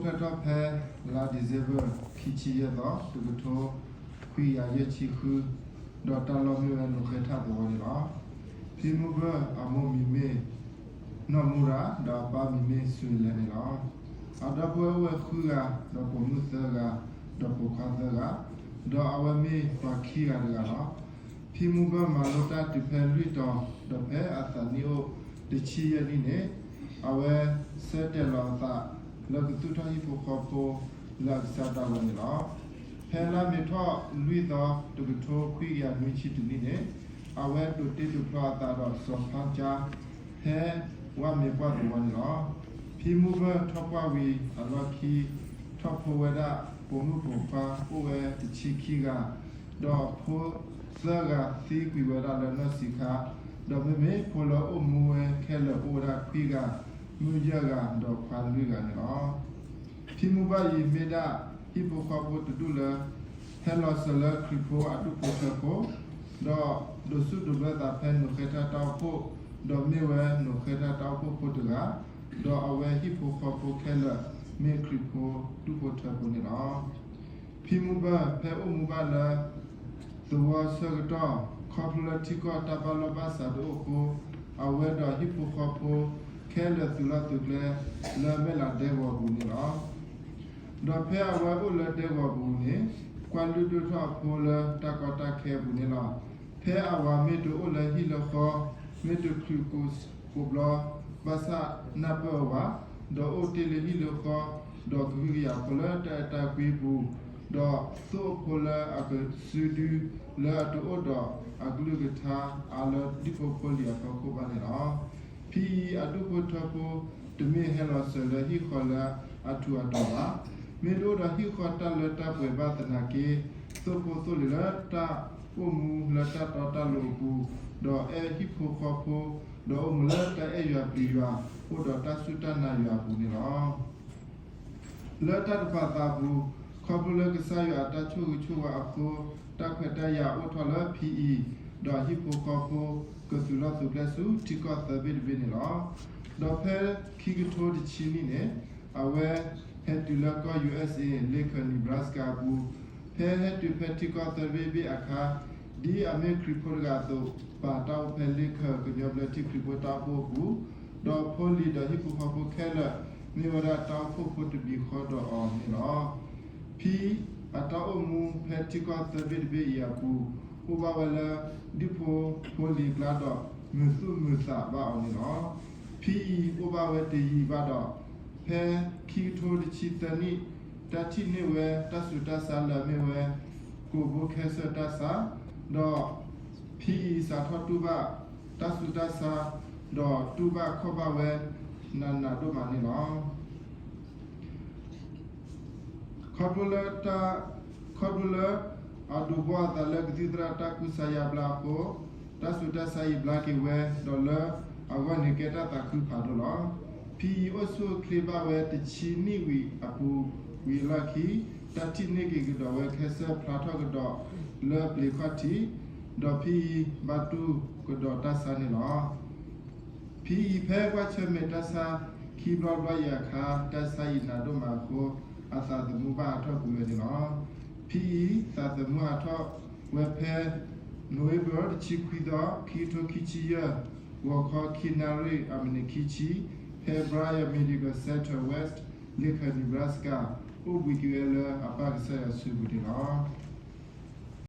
အိၣ်ဖျဲၣ်ထီၣ်ဖဲ လါ December ခံဆံယဲၢ်သီ တကထိခွံကယၤယဲၢ်ဆံဃု, ဒီးတၢ်လီၢ်မ့ၢ်ဝဲနီၣ်ဃဲထၣ်သဝီန့ၣ်လီၤ. ဖံမူဘၢၣ်အမိၢ်မံၤမ့ၢ် နီၢ်မူရၤ ဒီးအပၢ်မံၤမ့ၢ် စူၤလဲၣ်န့ၣ်လီၤ. အဒီပုၢ်ဝဲၢ်အိၣ်ဝဲဃုဂၤ, ဒီးပိာ်မုၣ်သၢဂၤ, ဒီးပိာ်ခွါသၢဂၤ, ဒီးအဝဲမ့ၢ်ပှၤခံဂၤတဂၤလီၤ. ဖံမူဘၢၣ်မၤလိတၢ်တုၤဖဲလွံၢ်တီၤ, ဒီးဖဲအသးနံၣ်အိၣ်တဆံယဲၢ်နံၣ်န့ၣ်, အဝဲဆၢတဲာ်လီၤအသး လၢကသူၣ်ထီၣ်ဟံၣ်ဖိဃီဖိလၢအကစၢ်ဒၣ်ဝဲန့ၣ်လီၤ. ဖဲလါမ့ၤထီၣ်လွံၢ်သီ တကထိခွံကယၤနွံဆံတနံၣ်န့ၣ်, အဝဲဒိးတ့ဒိးဖျီအသးဒီးစီၤဖါကၠါ ဖဲဝါမ့ၤပှၢ်သဝီန့ၣ်လီၤ. ဖံမူဘၢၣ်ထီၣ်ပှၢ်ဝံၤအလီၢ်ခံ ထီၣ်ဖိဝဲဒၣ်ပိာ်မုၣ်ပိာ်ခွါအိၣ်ဝဲတဆံခံဂၤ, ဒီးဖိသၢဂၤသံကွံာ်ဝဲဒၣ်လၢနီၢ်ဆံးခါ, ဒီးမ့မ့ၢ်ဖိလၢအိၣ်မူဝဲခဲလၢာ်အိၣ်ဝဲဒၣ်ခွံဂၤ, မုၣ်ယဲၢ်ဂၤ ဒီးခွါလွံၢ်ဂၤန့ၣ်လီၤ. ဖံမူဘၢၣ်အံၤမ့ၢ်ဒၣ်ဟံၣ်ဖိဃီဖိတဒူၣ်လၢ ဟဲလီၤစၢၤလၢခရံာ်ဖိအဒူၣ်ဖိထၢဖိ, ဒီးဒိးဆူၣ်ဒိးဘျၢသးဖဲနီၣ်ဃဲထၣ်တၢ်အိၣ်ဖှိၣ်, ဒီးမ့ၢ်ဝဲနီၣ်ဃဲထၣ်တၢ်အိၣ်ဖှိၣ်ဖိတဂၤ, ဒီးအဝဲဟံၣ်ဖိဃီဖိခဲလၢာ်မ့ၢ်ခရံာ်ဖိဒူၣ်ဖိထၢဖိန့ၣ်လီၤ. ဖံမူဘၢၣ်ဖဲအိၣ်မူဘၣ်လၢ သဝီဆၢကတီၢ်, ခီဖျိလၢထံကီၢ်တၢ်ဘၣ်လိာ်ဘၣ်စးတအိၣ်အဃိ, အဝဲဒီးဟံၣ်ဖိဃီဖိခဲလၢာ်သုးလီၢ်သုးကျဲ လၢမဲၢ်လးဒဲကဝီၤပူၤန့ၣ်လီၤ. ဒီးဖဲအဝဲအိၣ်လၢဒဲကဝီၤပူၤန့ၣ်, ကွၢ်လုၢ်ဒိၣ်ထီၣ်အဖိလၢတၢ်ကီတၢ်ခဲအပူၤန့ၣ်လီၤ. ဖဲအဝၤမ့ၢ်တအိၣ်လၢဟံၣ်လၢဃီ, မ့ၢ်တချုးကိးဘျီ, ဘၣ်ဆၣ်နၢ်ပၢၢ်အဝၤ, ဒီးအိၣ်တ့ၢ်လၢဟံၣ်လၢဃီ, ဒီးကဟုကယာ်ဖိလၢတၢ်အဲၣ်တၢ်ကွံပူၤ, ဒီးသိၣ်အဖိလၢအကစုဒုလၢအတအိၣ်ဒီးအကလုၢ်ကထါအါလၢဒူၣ်ဖိဖိလံၤအဖီခိၣ်ဘၣ်န့ၣ်လီၤ. ဖံအံၤအဒူၣ်ဖိထၢဖိ တမ့ၢ်ဟဲလီၤစၢၤလၢဟံၣ်ဃီလၢအထူးအတီၤဘၣ်. မ့ၢ်တအိၣ်ဒီးဟံၣ်ဃီတၢ်လၢတၢ်ပှဲၤဘၣ်သနာ်က့, သိၣ်ဖိသိၣ်လံၤလၢတၢ်အိၣ်မူလၢတၢ်တီတၢ်လိၤအပူၤ, ဒီးအဲၣ်ဟံၣ်ဖိဃီဖိ, ဒီးအိၣ်မူလၢတၢ်အဲၣ်ယွၤပျံၤယွၤ, အိၣ်ဒီးတၢ်စူၢ်တၢ်နာ်ယွၤအပူၤန့ၣ်လီၤ. လၢတၢ်တဖၣ်အသးပူၤ, ခီဖျိလၢကစၢ်ယွၤအတၢ်ဆိၣ်ဂ့ၤဆိၣ်ဝါအဃိ, တၢ်ခွဲးတၢ်ယာ်အိၣ်ထီၣ်လၢဖံအံၤ, ဒီးဟံၣ်ဖိဃီဖိကသုးလီၢ်သုးကျဲဆူထံကီၢ်သၢဘ့ၣ်တဘ့ၣ်န့ၣ်လီၤ. ဒီးဖဲခံကထိတဆံနံၣ်န့ၣ်, အဝဲဟဲတုၤလၢကီၢ် ယူဢၢ်စ့ၣ်အ့ၣ် Lincoln Nebraska အပူၤ, ဖဲဟဲတုၤဖဲထံကီၢ်သၢဘ့ၣ်တဘ့ၣ်အခါ, ဒ်အမ့ၢ်ခရံာ်ဖိတဂၤအသိး, ပာ်တၢ်အိၣ်ဖဲလ့ၣ်ခၢၣ်ကညီဘျၢထံခရံာ်ဖိတၢ်အိၣ်ဖှိၣ်အပူၤ, ဒီးဖိလံၤဒီးဟံၣ်ဖိဃီဖိခဲလၢာ် မ့ၢ်ဝဲဒၣ်တၢ်အိၣ်ဖှိၣ်ဖိတမံၤဃီဒီးအီၤန့ၣ်လီၤ. ဖံအတၢ်အိၣ်မူဖဲထံကီၢ်သၢဘ့ၣ်တဘ့ၣ်အံၤအပူၤ, အိၣ်ဘၣ်ဝဲလၢဒူၣ်ဖိဖိလံၤအကျါဒီး မုာ်သူၣ်မုာ်သးဘၣ်အီၤန့ၣ်လီၤ. ဖံအံၤအိၣ်ဘၣ်ဝဲတယံာ်ဘၣ်ဒီး, ဖဲခံကထိတဆံသၢနံၣ်, တၢ်ထံၣ်န့ၢ်ဝဲတၢ်ဆူးတၢ်ဆါလၢအမ့ၢ်ဝဲ ကိာ်ဘိခဲစၢၣ်တၢ်ဆါ, ဒီးဖံအံၤစးထီၣ်တူၢ်ဘၣ်တၢ်ဆူးတၢ်ဆါ, ဒီးတူၢ်ဘၣ်ခီၣ်ဘၣ်ဝဲနးနးဒိၣ်မးန့ၣ်လီၤ. ခီဖျိလၢတၢ်, ခီဖျိလၢအဒိးဘှီအသးလၢကသံၣ်သရၣ်တၢ်ကူစါယါဘျါအဃိ, တၢ်ဆူးတၢ်ဆါအံၤဘျါက့ၤဝဲ, ဒီးလၢအဂီၢ်န့ၣ်ကဲတၢ်သးခုဖးဒိၣ်လီၤ. ဖံအံၤအိၣ်ဆူၣ်အိၣ်ချ့ဘၣ်ဝဲတဆံနံၣ်ဝံၤအပူၤဝံၤအလီၢ်ခံ, တၢ်ထံၣ်န့ၢ်က့ၤကဒီးဝဲခဲစၢၣ်ဖျါထီၣ်ကဒီးလၢပျ့ၤခီၣ်ထံး, ဒီးဖံအံၤဘၣ်တူၢ်ကဒီးတၢ်ဆါန့ၣ်လီၤ. ဖံအံၤဖဲကွၢ်ဆၢၣ်မဲာ်တၢ်ဆါခံဘျီတဘျီအံၤအခါ, တၢ်ဆါအံၤနးဒိၣ်မးအဃိ, အသးသမူဘၣ်ဟးထီၣ်ကွံာ်ဝဲန့ၣ်လီၤ. ဖံအံၤသးသမူဟးထီၣ်ဝဲဖဲ နိၣ်ဝ့ဘၢၣ်တဆံခွံသီ, ခံကထိခံဆံယဲၢ်, ဂီၤခီခံနၣ်ရံၣ်အမံးနံးခံဆံ, ဖဲ Bryan Medical Center West Lincoln Nebraska အိၣ်ဘှံးက့ၤဝဲလၢအပၢ်ကစၢ်ယွၤစုပူၤန့ၣ်လီၤ.